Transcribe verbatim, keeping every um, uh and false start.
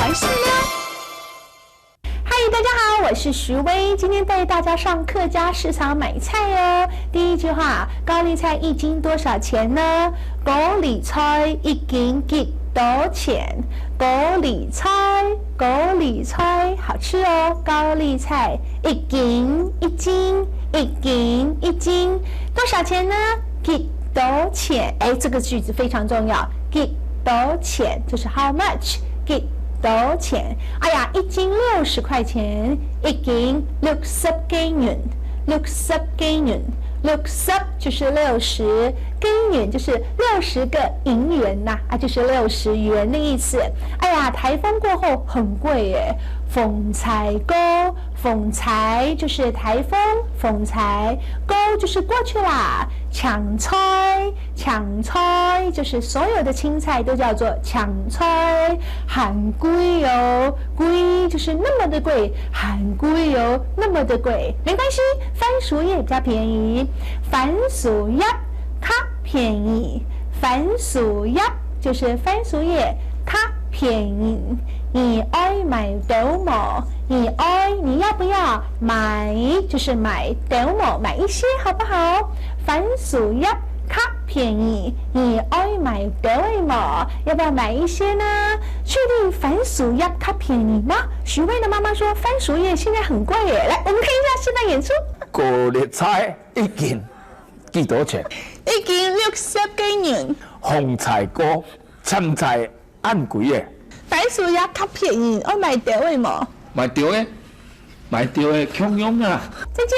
開始了。嗨，大家好，我是徐薇，今天帶大家上客家市場買菜哦。第一句話，高麗菜一斤多少錢呢？高麗菜一斤幾多錢？高麗菜，高麗菜，好吃哦。高麗菜一斤，一斤，一斤，一斤，多少錢呢？幾多錢？哎，這個句子非常重要。幾多錢就是 how much，幾多錢？哎呀，一斤六十塊錢，一斤六十個銀，六十個銀，六十就是六十，個銀就是六十個銀元呐、啊，就是六十元的意思。哎呀，颱風過後很貴耶，風颱過，風颱就是颱風，風颱，過就是過去啦。青菜，青菜就是所有的青菜都叫做青菜，很貴哦，貴就是那麼的貴，很貴哦，那麼的貴。沒關係，番薯葉比較便宜，番薯葉較便宜，番薯葉就是番薯葉，較便宜。你愛買豆無？你愛，你要不要買？就是買豆無，買一些好不好？番薯葉較便宜，你愛買豆無？要不要買一些呢？確定番薯葉較便宜嗎？徐薇的媽媽說番薯葉現在很貴耶。來，我們看一下示範演出。高麗菜一斤幾多錢？一斤六十個銀。風颱過，青菜恁貴耶。番薯葉較便宜，愛買豆的無？買豆的，買豆的，共樣啊。再見。